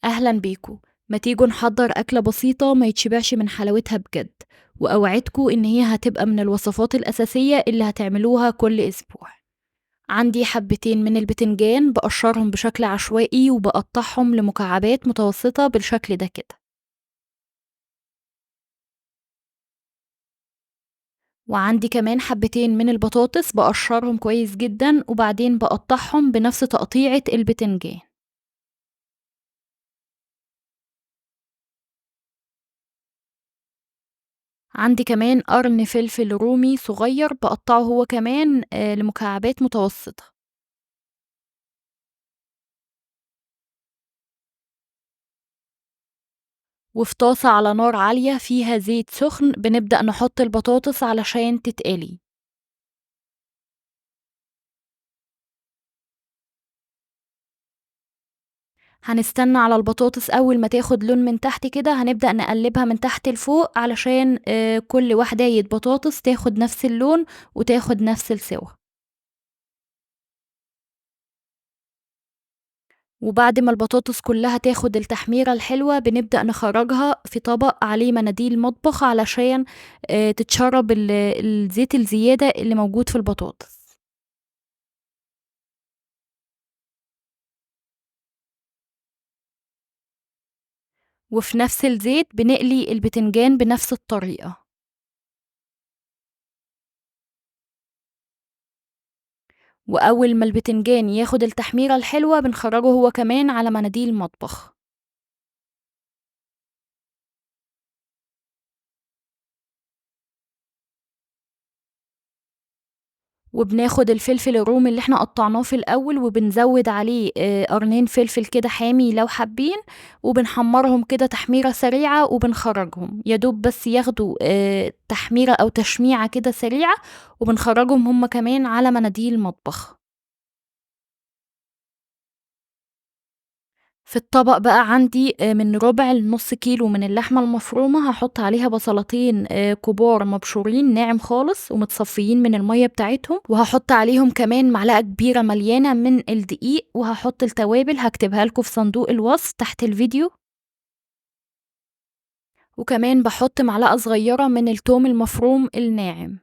أهلا بيكو. ما تيجوا نحضر أكلة بسيطة ما يتشبعش من حلاوتها بجد، وأوعدكو إن هي هتبقى من الوصفات الأساسية اللي هتعملوها كل أسبوع. عندي حبتين من البتنجان بقشرهم بشكل عشوائي وبقطعهم لمكعبات متوسطة بالشكل ده كده. وعندي كمان حبتين من البطاطس بقشرهم كويس جدا وبعدين بقطعهم بنفس تقطيعة البتنجان. عندي كمان قرن فلفل رومي صغير بقطعه هو كمان لمكعبات متوسطة. وفي طاسة على نار عالية فيها زيت سخن بنبدأ نحط البطاطس علشان تتقلي. هنستنى على البطاطس أول ما تاخد لون من تحت كده، هنبدأ نقلبها من تحت لفوق علشان كل واحدة بطاطس تاخد نفس اللون وتاخد نفس السوا. وبعد ما البطاطس كلها تاخد التحميرة الحلوة بنبدأ نخرجها في طبق عليه مناديل مطبخ علشان تتشرب الزيت الزيادة اللي موجود في البطاطس. وفي نفس الزيت بنقلي البتنجان بنفس الطريقة. وأول ما البتنجان ياخد التحميرة الحلوة بنخرجه هو كمان على مناديل مطبخ. وبناخد الفلفل الرومي اللي احنا قطعناه في الأول وبنزود عليه قرنين فلفل كده حامي لو حابين، وبنحمرهم كده تحميرة سريعة وبنخرجهم يا دوب بس ياخدوا تحميرة أو تشميعة كده سريعة، وبنخرجهم هم كمان على مناديل مطبخ. في الطبق بقى عندي من ربع لنص كيلو من اللحمة المفرومة، هحط عليها بصلتين كبار مبشورين ناعم خالص ومتصفيين من المية بتاعتهم، وهحط عليهم كمان معلقة كبيرة مليانة من الدقيق، وهحط التوابل هكتبها لكم في صندوق الوصف تحت الفيديو. وكمان بحط معلقة صغيرة من التوم المفروم الناعم.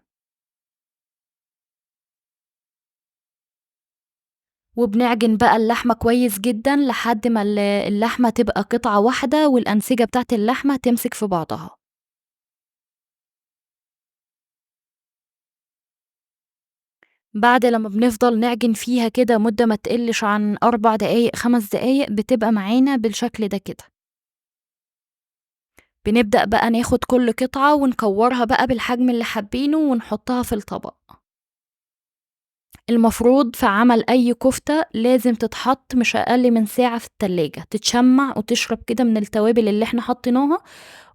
وبنعجن بقى اللحمة كويس جدا لحد ما اللحمة تبقى قطعة واحدة والأنسجة بتاعت اللحمة تمسك في بعضها. بعد لما بنفضل نعجن فيها كده مدة ما تقلش عن 4 دقايق 5 دقايق بتبقى معانا بالشكل ده كده. بنبدأ بقى ناخد كل قطعة ونكورها بقى بالحجم اللي حابينه ونحطها في الطبق. المفروض في عمل أي كفتة لازم تتحط مش أقل من ساعة في التلاجة، تتشمع وتشرب كده من التوابل اللي احنا حطيناها،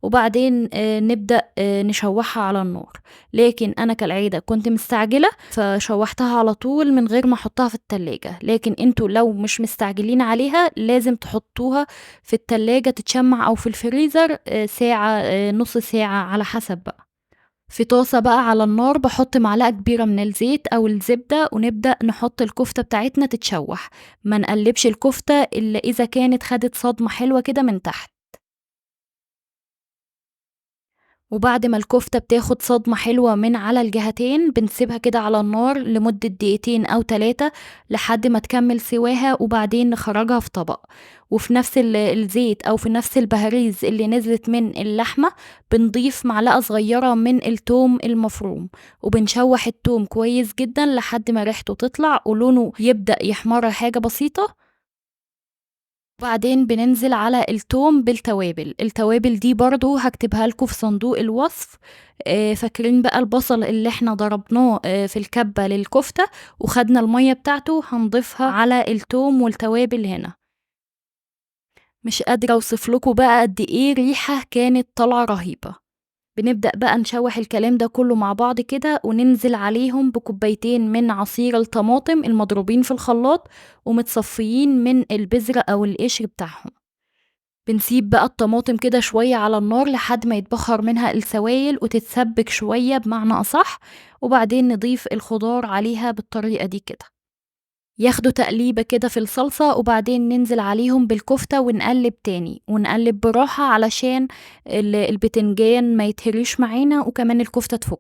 وبعدين نبدأ نشوحها على النار. لكن أنا كالعادة كنت مستعجلة فشوحتها على طول من غير ما أحطها في التلاجة، لكن انتوا لو مش مستعجلين عليها لازم تحطوها في التلاجة تتشمع أو في الفريزر، ساعة، نص ساعة على حسب بقى. في طاسة بقى على النار بحط معلقة كبيرة من الزيت أو الزبدة ونبدأ نحط الكفتة بتاعتنا تتشوح. ما نقلبش الكفتة إلا إذا كانت خدت صدمة حلوة كده من تحت. وبعد ما الكفتة بتاخد صدمة حلوة من على الجهتين بنسيبها كده على النار لمدة دقيقتين أو 3 لحد ما تكمل سواها، وبعدين نخرجها في طبق. وفي نفس الزيت أو في نفس البهاريز اللي نزلت من اللحمة بنضيف معلقة صغيرة من التوم المفروم، وبنشوح التوم كويس جدا لحد ما ريحته تطلع ولونه يبدأ يحمر حاجة بسيطة. وبعدين بننزل على التوم بالتوابل. التوابل دي برضو هكتبها لكم في صندوق الوصف. فاكرين بقى البصل اللي احنا ضربناه، في الكبة للكفتة وخدنا المية بتاعته، هنضيفها على التوم والتوابل هنا. مش قادرة اوصف لكم بقى قد ايه ريحة كانت طالعة رهيبة. بنبدأ بقى نشوح الكلام ده كله مع بعض كده، وننزل عليهم بكوبايتين من عصير الطماطم المضروبين في الخلاط ومتصفيين من البذرة أو القشر بتاعهم. بنسيب بقى الطماطم كده شوية على النار لحد ما يتبخر منها السوائل وتتسبك شوية بمعنى أصح، وبعدين نضيف الخضار عليها بالطريقة دي كده. ياخدوا تقليبة كده في الصلصة، وبعدين ننزل عليهم بالكفتة ونقلب تاني، ونقلب براحة علشان البتنجان ما يتهريش معانا وكمان الكفتة تفك.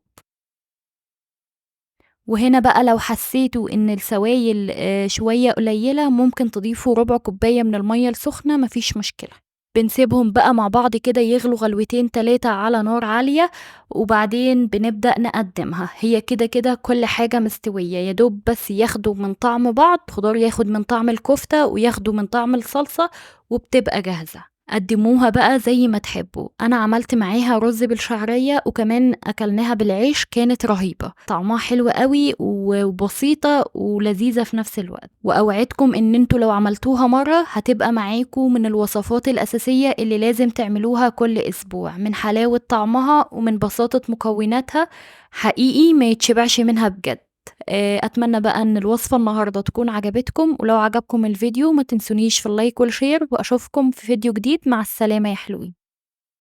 وهنا بقى لو حسيتوا ان السوائل شوية قليلة ممكن تضيفوا ربع كوباية من المية السخنة، مفيش مشكلة. بنسيبهم بقى مع بعض كده يغلوا غلوتين تلاتة على نار عالية، وبعدين بنبدأ نقدمها. هي كده كده كل حاجة مستوية، يا دوب بس ياخدوا من طعم بعض، خضار ياخد من طعم الكفتة وياخدوا من طعم الصلصة، وبتبقى جاهزة. قدموها بقى زي ما تحبوا. أنا عملت معاها رز بالشعرية وكمان أكلناها بالعيش، كانت رهيبة، طعمها حلو قوي وبسيطة ولذيذة في نفس الوقت. وأوعدكم إن انتوا لو عملتوها مرة هتبقى معاكم من الوصفات الأساسية اللي لازم تعملوها كل أسبوع، من حلاوة طعمها ومن بساطة مكوناتها، حقيقي ما يتشبعش منها بجد. أتمنى بقى إن الوصفة النهاردة تكون عجبتكم، ولو عجبكم الفيديو ما تنسونيش في ال like وال share، وأشوفكم في فيديو جديد. مع السلامة يا حلوين.